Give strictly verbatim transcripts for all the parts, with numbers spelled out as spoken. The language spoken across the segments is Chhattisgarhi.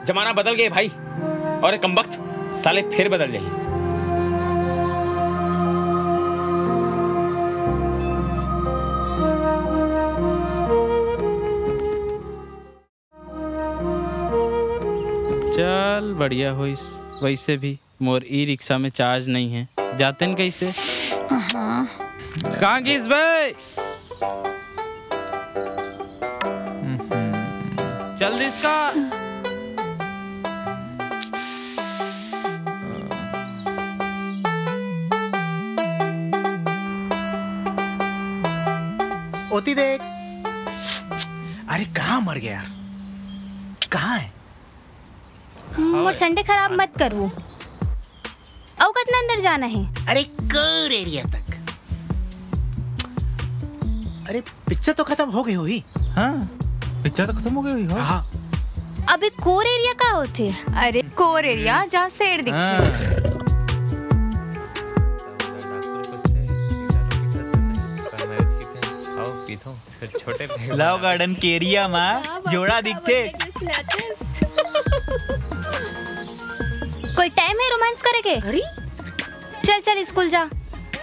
जमाना बदल गए भाई, और ये कमबख्त साले फिर बदल जाही। चल, बढ़िया होइस। वैसे भी मोर ई रिक्शा में चार्ज नहीं है, जातेन कैसे? हाँ। कहाँ गिस बे? चल दिस का। ओती देख। अरे, कहाँ मर गया यार? कहाँ है? मोर संडे खराब मत करवो। अउ कतना अंदर जाना है? अरे, कोर एरिया तक। अरे, पिक्चर तो खत्म हो गई होही। हाँ, पिक्चर तो खत्म हो गई होही, हाँ। हाँ। अबे, कोर एरिया का होथे? अरे, कोर एरिया, जहाँ शेर दिखथे। हाँ। फिर छोटे भाई लव गार्डन के एरिया मा जोड़ा दिखथे। कोई टाइम है रोमांस करे के? अरे, चल, चल, स्कूल जा।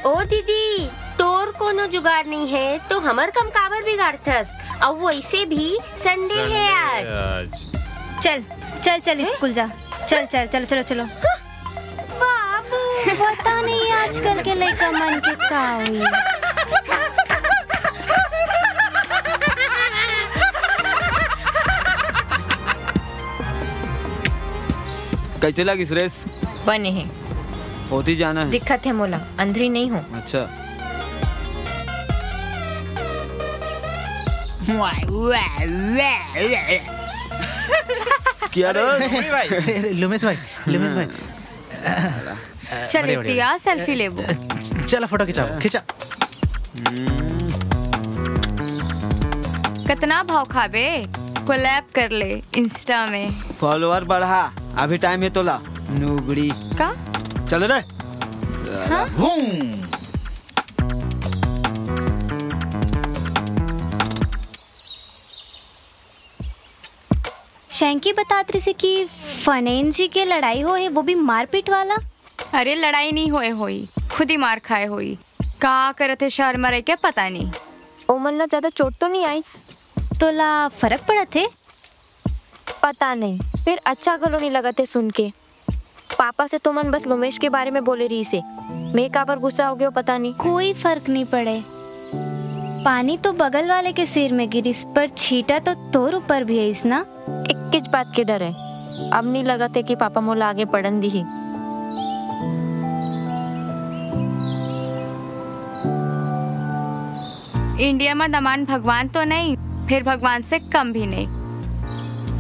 ओ दीदी, तोर कोनो जुगाड़ नहीं है तो हमर कम काबर बिगाड़थस? अउ वैसे भी संडे है आज। चल, चल, चल, स्कूल जा। चल, चल, चलो, चलो, चलो। बाबू। पता नहीं आजकल के लइका मन के का होई। कैसे लगिस रेस? बने हे। होती जाना है। दिक्कत है मोला, अंधरी नहीं हूँ। अच्छा। क्या रे? भाई। लुमेश भाई, लुमेश भाई। चल बढ़िया, बढ़िया। इतिया, सेल्फी लेबो। चला फोटो खिंचाओ, खिंचा। कतना भाव खाबे? कोलैब कर ले इंस्टा में। फॉलोअर बढ़ा, अभी टाइम है तोला। नुबड़ी। का? चल रे। हाँ? हूँ। शैंकी बतात रहिसे कि फनेन जी के लड़ाई होए हे, वो भी मारपीट वाला। अरे लड़ाई नहीं होए होई, खुद ही मार खाए होई। का करत हे शहर में रह के पता नहीं। ओमन ला ज्यादा चोट तो नहीं आइस? तोला फरक पड़त हे? पता नहीं, फिर अच्छा घलो नहीं लगत हे सुन के। पापा से तो मन बस लोमेश के बारे में बोले रहिसे। मैं काबर गुस्सा हो गयो पता नहीं। कोई फर्क नहीं पड़े। पानी तो बगल वाले के सिर में गिरिस, पर छींटा तो तोर ऊपर भी आइस ना। इक्कीच बात के डर है। अब नहीं लगत है कि पापा मोला आगे पढ़न दिही। इंडिया में दमान भगवान तो नहीं, फिर भगवान से कम भी नहीं।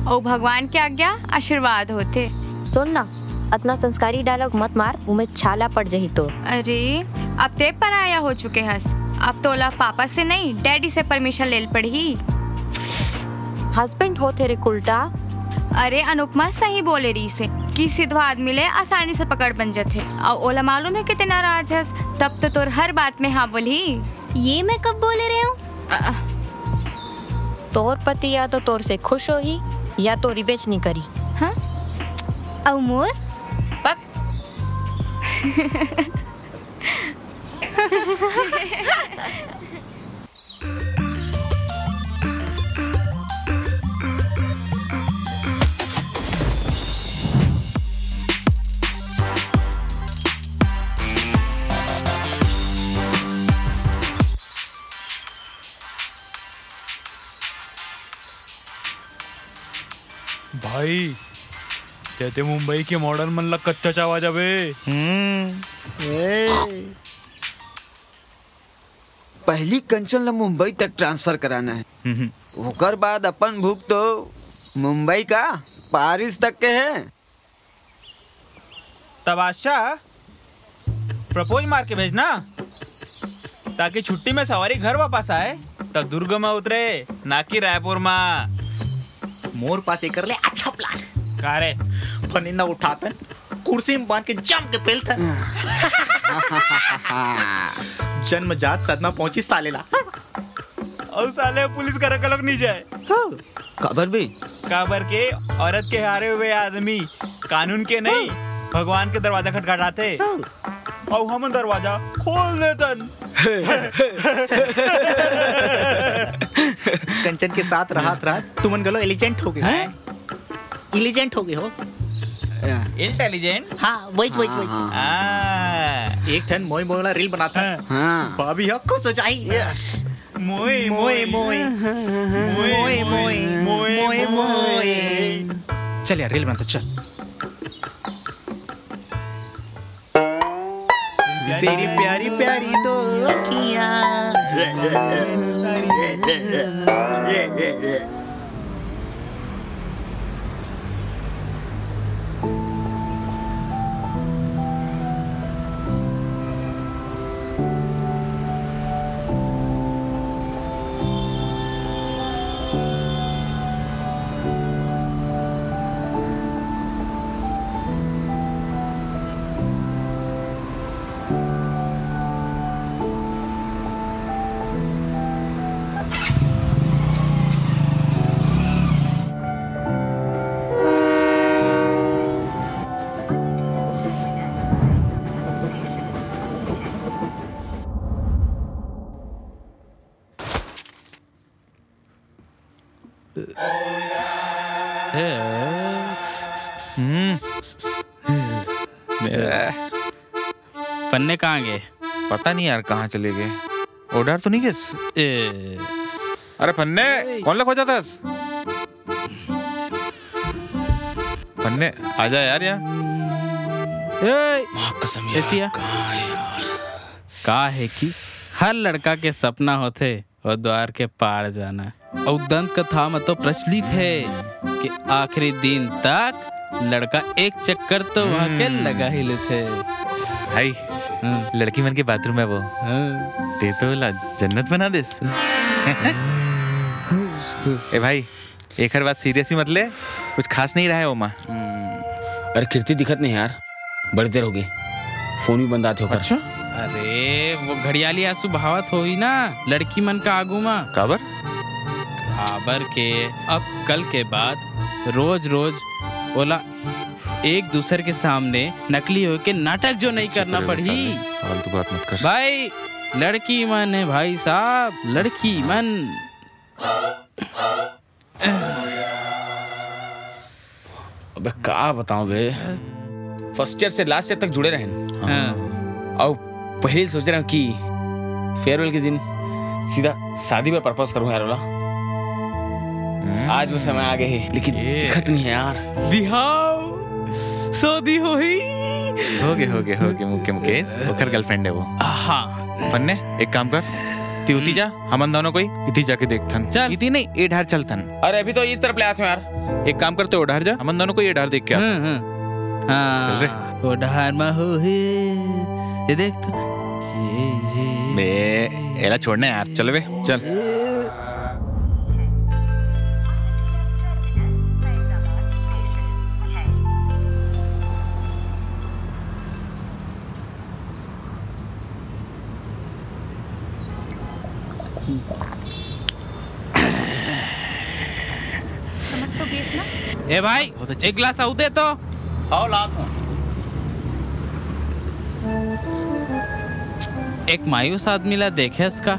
ओ भगवान के आज्ञा आशीर्वाद होथे। सुन ना, अतना संस्कारी डायलॉग मत मार, मुंह में छाला पड़ जही तो। अरे, अब ते पराया हो चुके हस, अब तोला पापा से नहीं, डैडी से परमिशन लेल पड़ही। हस्बैंड होथे रे कुलटा। अरे अनुपमा सही बोले रहिसे कि सिधवा आदमी ले आसानी से पकड़ बन जथे, अउ ओला मालूम है कि ते नाराज हस, तब तो तोर हर बात में हाँ बोलही। ये मैं कब बोले रहे हूँ? अ, तोर पति या तो तोर से खुश होही या तो रिवेंज नहीं करी। हाँ? अउ मोर? पक। भाई, ते ते मुंबई के मॉडर्न मन ला कच्चा चावा जाबे। हम्म। ए। पहली कंचन ला मुंबई तक ट्रांसफर कराना है। हम्म। ओकर बाद अपन भूख तो मुंबई का पारिस तक के है। तब आशा, प्रपोज मार के भेजना, ताकि छुट्टी में सवारी घर वापस आए, तब दुर्ग में उतरे, ना कि रायपुर में। मोर पास एकर ले अच्छा प्लान। का रे? फनेन ला उठाथन, कुर्सी में बांध के जम के पेलथन। जन्मजात सदमा पहुंची साले ला। अउ साले पुलिस करा घलोक नहीं जाए। हाँ। काबर बे? काबर के औरत के हारे हुए आदमी कानून के नहीं, भगवान के दरवाजा खटखटाथे। हाँ। अउ हमन दरवाजा खोल देतन। कंचन के साथ रहत रहत तुमन घलो एलिजेंट हो गए। हैं? इलिजेंट हो गए हो। इंटेलिजेंट। हाँ, वही, वही, वही। हाँ। एक ठन मोई मोई वाला रील बनाता है। हाँ। भाभी हो खुश हो जाई। मोए, मोए, मोए। मोए, मोए, मोए, मोए। चल यार, रील बनाता, चल। तेरी प्यारी प्यारी दो अखियां। पन्ने कहाँ गए? पता नहीं यार, कहाँ चले गए। ओ डहर तो नहीं गए। अरे पन्ने, कौन ला खोजथस? पन्ने, आजा यार यहाँ। ए, माँ कसम यार, एतिया। कहाँ है यार? का है कि हर लड़का के सपना होथे ओ द्वार के पार जाना। अउ दंत कथा म तो प्रचलित है कि आखिरी दिन तक लड़का एक चक्कर तो वहाँ के हम्म। लगा ही लेथे। भाई, हम्म। लड़की मन के बाथरूम में वो। हाँ। ते तो ला जन्नत बना देस। ए भाई, एकर बात सीरियस ही मत ले, कुछ खास नहीं रहा है ओमा। अरे कीर्ति दिखत नहीं यार, बड़ी देर हो गई, फोन भी बंद आथे ओकर। अच्छा? अरे वो घड़ियाली आंसू बहावत होही ना लड़की मन का आगू मा। काबर? काबर के अब कल के बाद रोज रोज ओला एक दूसर के सामने नकली होके नाटक जो नहीं करना पड़ही। फालतू बात मत कर। भाई, लड़की मन है भाई साहब, लड़की मन। अबे का बताऊं बे, फर्स्ट ईयर से लास्ट ईयर तक जुड़े रहेन। हाँ। अउ पहले ही सोच रहे हैं कि फेयरवेल के दिन सीधा शादी में प्रपोज करूं यार वाला। आज वो समय आ गए है, लेकिन दिखत नहीं है यार। बिहाव, शादी होही। हो गए, हो गए, हो गए, मुके मुकेश, ओकर गर्लफ्रेंड है वो। हाँ। पन्ने, एक काम कर, ती उती जा, हमन दोनों कोई इती जाके देखथन। चल। इती नहीं, ए डहर चलथन। अरे अभी तो इस तरफ ले आथों यार। एक काम करते, ओ डहर जा, हमन दोनों कोई ए डहर देख के आथन। हम्म, हम्म। हाँ, चल रे। ओ डहर मा होही। ये देख तो। ये, ये, बे, एला छोड़ना यार, चल बे, चल। समझ तो गेस ना? ए भाई, बहुत अच्छे एक से। गिलास अउ दे तो। आओ, लात हूँ। एक मायूस आदमी ला देखेस का?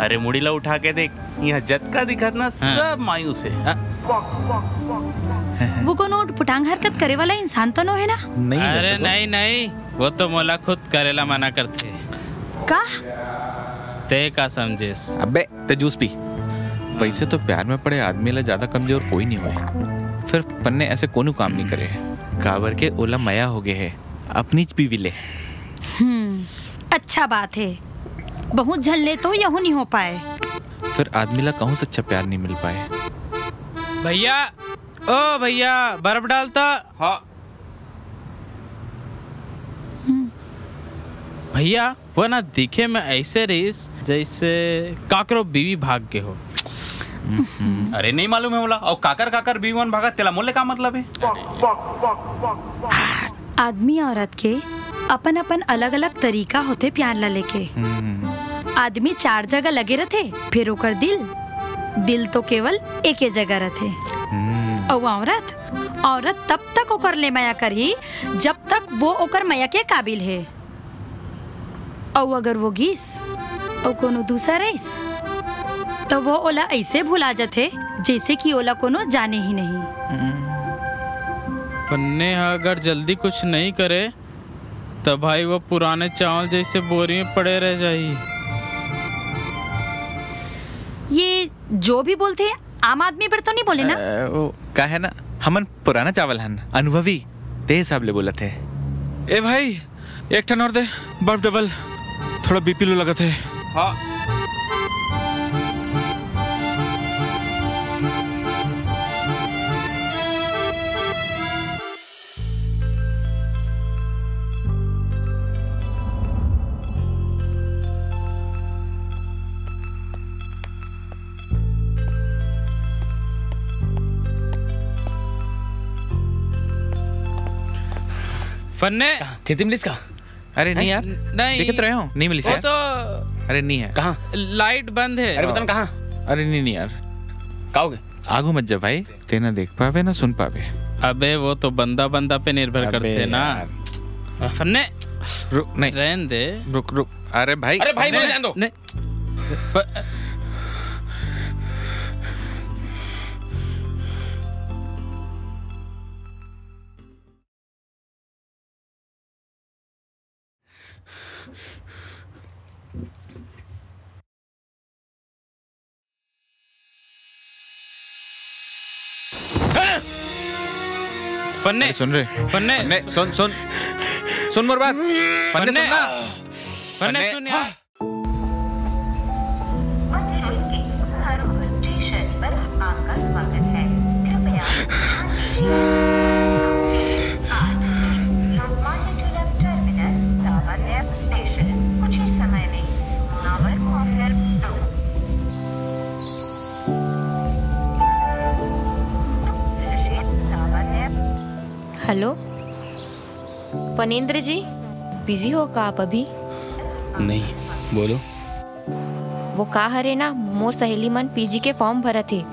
अरे, मुड़ी ला उठा के देख, यहाँ जतका दिखत ना, हाँ। सब मायूस है। हाँ। वो कोनो उटपुटांग हरकत करे वाला इंसान तो नो है ना? नहीं, अरे वैसे तो। नहीं, नहीं, वो तो मोला खुद करेला मना करथे। का? ते का समझेस? अबे, ते जूस पी। वैसे तो प्यार में पड़े आदमी ला ज्यादा कमजोर कोई नहीं होए, फिर पन्ने ऐसे कोनो काम नहीं करे, काबर के ओला मया हो गए है अपनीच बीवी ले। हम्म, अच्छा बात है, बहुत झन ले तो यहू नहीं हो पाए। फिर आदमी ला कहूँ से अच्छा प्यार नहीं मिल पाए। भैया, ओ भैया, बर्फ डालता। हाँ। भैया, वो ना दिखे में ऐसे रहिस, जैसे काकरो बीवी भाग गे हो। अरे, नहीं मालूम है मोला। अउ काकर, काकर बीवी मन भागत, तेला मोले का मतलब है? आदमी औरत के अपन-अपन अलग-अलग तरीका होथे प्यार ला लेके। हम्म। आदमी चार जगह लगे रथे, फेर ओकर दिल, दिल तो केवल एके जगह रथे। हम्म। अउ औरत, औरत तब तक ओकर ले मया करही, जब तक वो ओकर मया के काबिल हे। अउ अगर वो गिस, अउ कोनो दूसर रहिस, त वो ओला अइसे भुला जथे, जइसे कि ओला कोनो जाने ही नहीं। हम्म। फन्ने ह अगर जल्दी कुछ नहीं करे, त भाई वो पुराने चावल जइसे बोरी में पड़े रह जाही। ये जो भी बोलथे, आम आदमी बर तो नहीं बोले ना? अ, वो का हे ना, हमन पुराना चावल हन, अनुभवी, ते हिसाब ले बोलत हे। ए भाई, एक ठन और दे, बर्फ डबल, थोड़ा बीपी लो लगत हे। हाँ। फन्ने। कहाँ? खेती मिलिस का? अरे नहीं यार, नहीं। देखे तो रहे हो, नहीं मिलिस वो यार। तो अरे नहीं है। कहाँ? लाइट बंद है। अरे बता ना कहाँ? अरे नहीं, नहीं यार। का हो गया? आगू मत जा भाई, ते ना देख पावे ना सुन पावे। अबे वो तो बंदा बंदा पे निर्भर अबे करते ना। यार। फन्ने। रुक, नहीं। रहन दे। रुक, रुक। अरे भाई। अरे भाई, बोले नहीं, जान दो। नहीं। प- फन्ने। अरे सुन रे। फन्ने। फन्ने, सुन, सुन। सुन मोर बात। फन्ने, फन्ने। सुन ना। फन्ने, फन्ने। सुन यार। मंदसौर के हरोल स्टेशन पर आपका स्वागत है। कृपया ध्यान दीजिए। आज लोकमान्य तिलक टर्मिनस लावण्य स्टेशन कुछ ही समय में मावर मॉडल दो। हेलो, फणींद्र जी, बिजी हो का आप अभी? नहीं, बोलो। वो का हरे ना, मोर सहेली मन पीजी के फॉर्म भरत हे,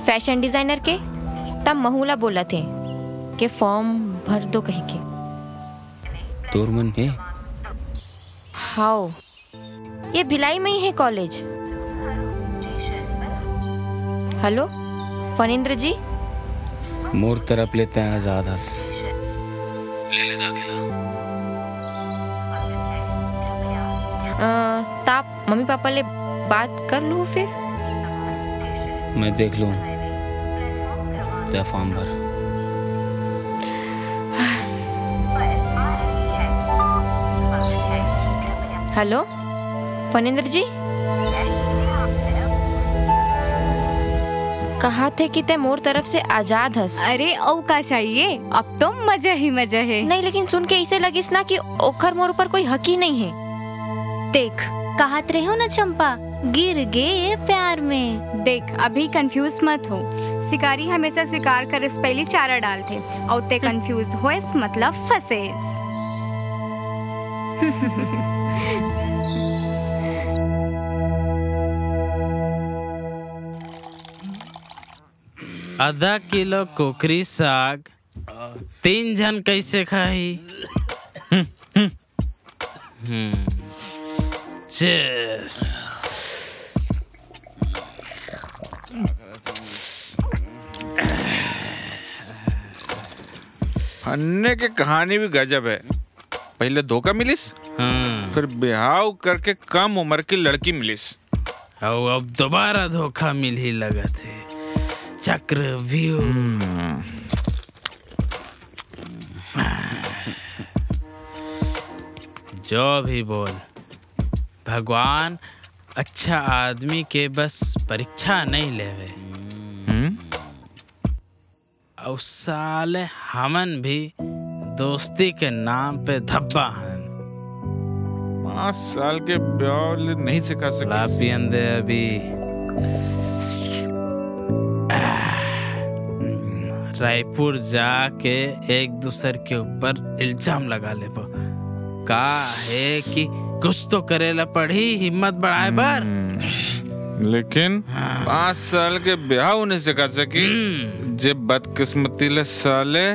फैशन डिजाइनर के, तब महू ला बोलत हे के फॉर्म भर दो कहिके। तोर मन हे? हाओ, ये भिलाई में ही है कॉलेज। हेलो, फणींद्र जी। मोर तरफ ले तैं आजाद हस। ले ले दाखिला। अ, त आप मम्मी पापा ले बात कर लूँ फिर? मैं देख लूँ। तैं फॉर्म भर। हेलो, फणींद्र जी। कहाथे कि तैं मोर तरफ से आजाद हस। अरे, अउ का चाहिए? अब तो मजा ही मजा हे। नहीं, लेकिन सुन के इसे लगिस ना कि ओखर मोर ऊपर कोई हक ही नहीं हे। देख, कहत रहे हो ना चंपा, गिर गे ये प्यार में। देख, अभी कंफ्यूज मत हो। शिकारी हमेशा शिकार करे से पहले चारा डालथे, अउ तैं कंफ्यूज होएस, मतलब फंसेस। आधा किलो कुकरी साग तीन झन कैसे खाही? हम्म। Cheers। फन्ने के कहानी भी गजब है। पहले धोखा मिलिस, हम्म। फिर बिहाव करके कम उम्र की लड़की मिलिस। अउ अब दोबारा धोखा मिलही लगत हे। चक्रव्यूह। हम्म। जो भी बोल, भगवान अच्छा आदमी के बस परीक्षा नहीं लेवे। हम्म। अउ साले हमन भी दोस्ती के नाम पे धब्बा हन। पाँच साल के ब्याव ले नहीं सिखा सके। ला पियन दे अभी। रायपुर जाके एक दूसर के ऊपर इल्जाम लगा लेबो। का हे कि कुछ तो करे ला पड़ही हिम्मत बढ़ाए बर। हम्म, लेकिन हाँ। पाँच साल के ब्याह नहीं सिखा सकी। हम्म। जे बदकिस्मती ले साले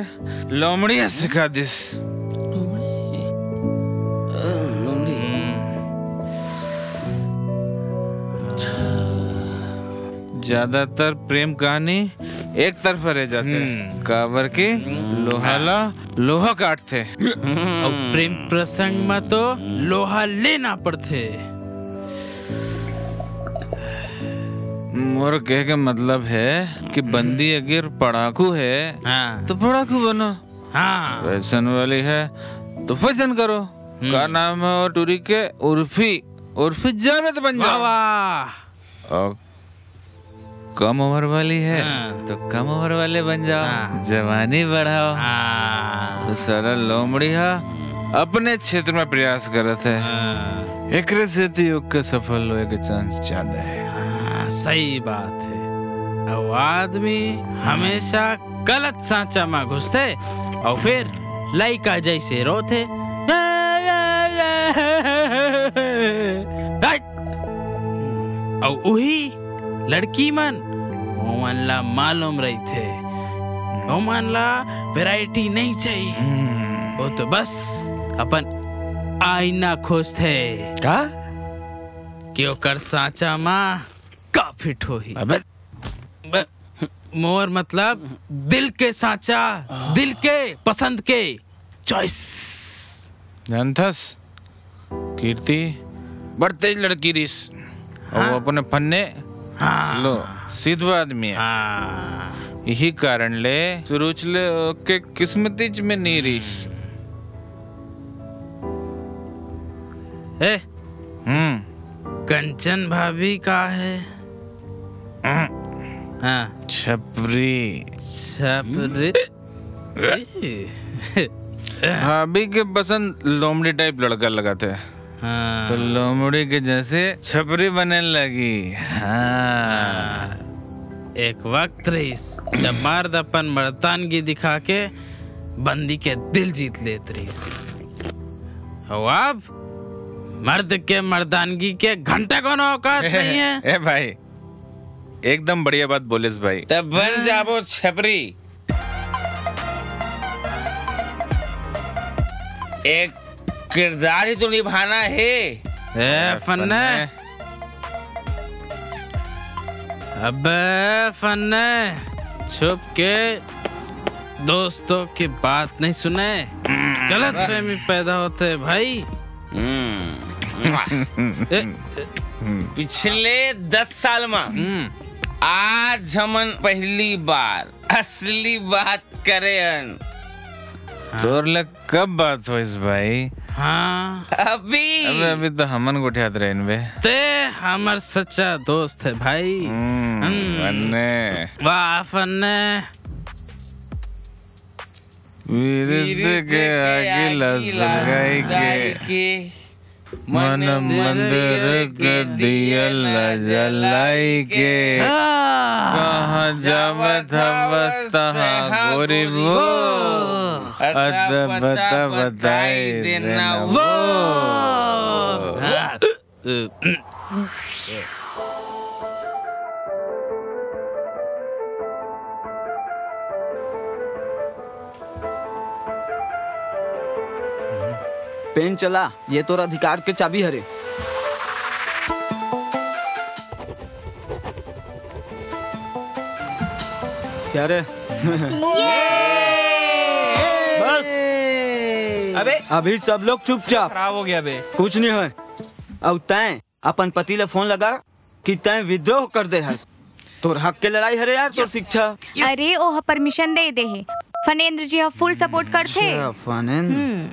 लोमड़ी ह सिखा दिस। ज्यादातर प्रेम कहानी एक तरफा रह जाथे। हम्म। काबर के लोहा ला लोहा काटथे। अउ प्रेम प्रसंग म तो लोहा लेना पड़थे। मोर कहे के मतलब है कि बंदी अगर पढ़ाकू है, हाँ। तो पढ़ाकू बनो। हाँ। फैशन वाली है, तो फैशन करो। हम्म। का नाम है वो टूरी के? उर्फी। उर्फी जावेद बन जाओ। वाह, वाह। और कम उम्र वाली है, हाँ। तो कम उम्र वाले बन जाओ। हाँ। जवानी बढ़ाओ। हाँ। तो साला लोमड़ी हा अपने क्षेत्र में प्रयास करत है। हाँ। एकरे सेती ओके सफल होए के चांस ज्यादा है। हाँ, सही बात है। अउ आदमी हमेशा गलत सांचा म घुसथे अउ फिर लइका जैसे रोथे। अउ उही लड़की मन, ओमन ला मालूम रहिथे, ओमन ला वैरायटी नहीं चाहिए। वो तो बस अपन आईना खोजथे। का? कि ओकर सांचा मा का फिट होही। अबे। ब-, मोर मतलब दिल के सांचा, दिल के पसंद के चॉइस। जानथस, कीर्ति बड़ तेज लड़की रिस। अउ हाँ। वो अपने फन्ने हाँ। स्लो, सीधा आदमी है। हाँ। यही कारण ले शुरू ले ओके किस्मतिच में नहीं रिस। ए, हम्म। कंचन भाभी का है? हम्म। हाँ। छपरी। छपरी। भाभी के पसंद लोमड़ी टाइप लड़का लगाथे। हाँ। तो लोमड़ी के जैसे छपरी बने लगी। हाँ। एक वक्त रहिस, जब मर्द अपन मर्दानगी दिखा के बंदी के दिल जीत लेत रहिस। अउ अब मर्द के मर्दानगी के घंटा कोनो औकात नहीं है। ए भाई, एकदम बढ़िया बात बोलेस भाई। तब बन जाबो छपरी। एक किरदार ही तो निभाना है। ए, फन्ने। अबे फन्ने, छुप के दोस्तों की बात नहीं सुने, गलत फहमी पैदा होते भाई। हम्म। ए, पिछले दस साल में हम्म। आज हमन पहली बार असली बात करे हन। हाँ। तोर ले कब बात होइस भाई? हाँ। अभी। अबे अभी तो हमन गोठियात रहेन बे। ते हमर सच्चा दोस्त है भाई। हम्म, हम्म। फन्ने। वाह फन्ने। विरुद्ध के आगी ला सुलगाई के। मन मंदिर के दिया ला जलाई के। हाँ। कहाँ जावत हवस तहाँ गोरी वो। अत बता बताई देना वो। हाँ। पेन चला, ये तोर अधिकार के चाबी हरे। क्या रे? बस। अबे। अभी सब लोग चुपचाप। खराब हो गया बे। कुछ नहीं होय। अउ तैं अपन पति ला फोन लगा कि तैं विद्रोह कर दे हस। तोर हक के लड़ाई हरे यार, तोर शिक्षा। अरे, ओह परमिशन दे दे हे। फनेंद्र जी ह फुल सपोर्ट करथे। अच्छा, फनेंद्र। हम्म।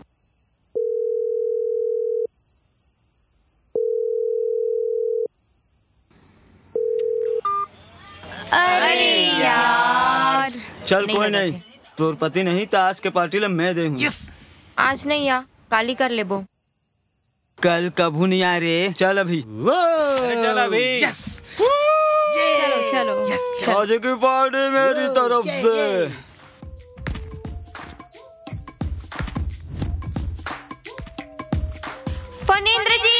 अरे यार। चल, नहीं कोई नहीं। तोर पति नहीं, त आज के पार्टी ला मैं दे हूँ। यस। आज नहीं या, काली कर लेबो। कल कभू नहीं आए रे। चल अभी। अरे चल अभी। यस। चलो, चलो। Yes, yes. आज की पार्टी मेरी तरफ से। मुनींद्र जी,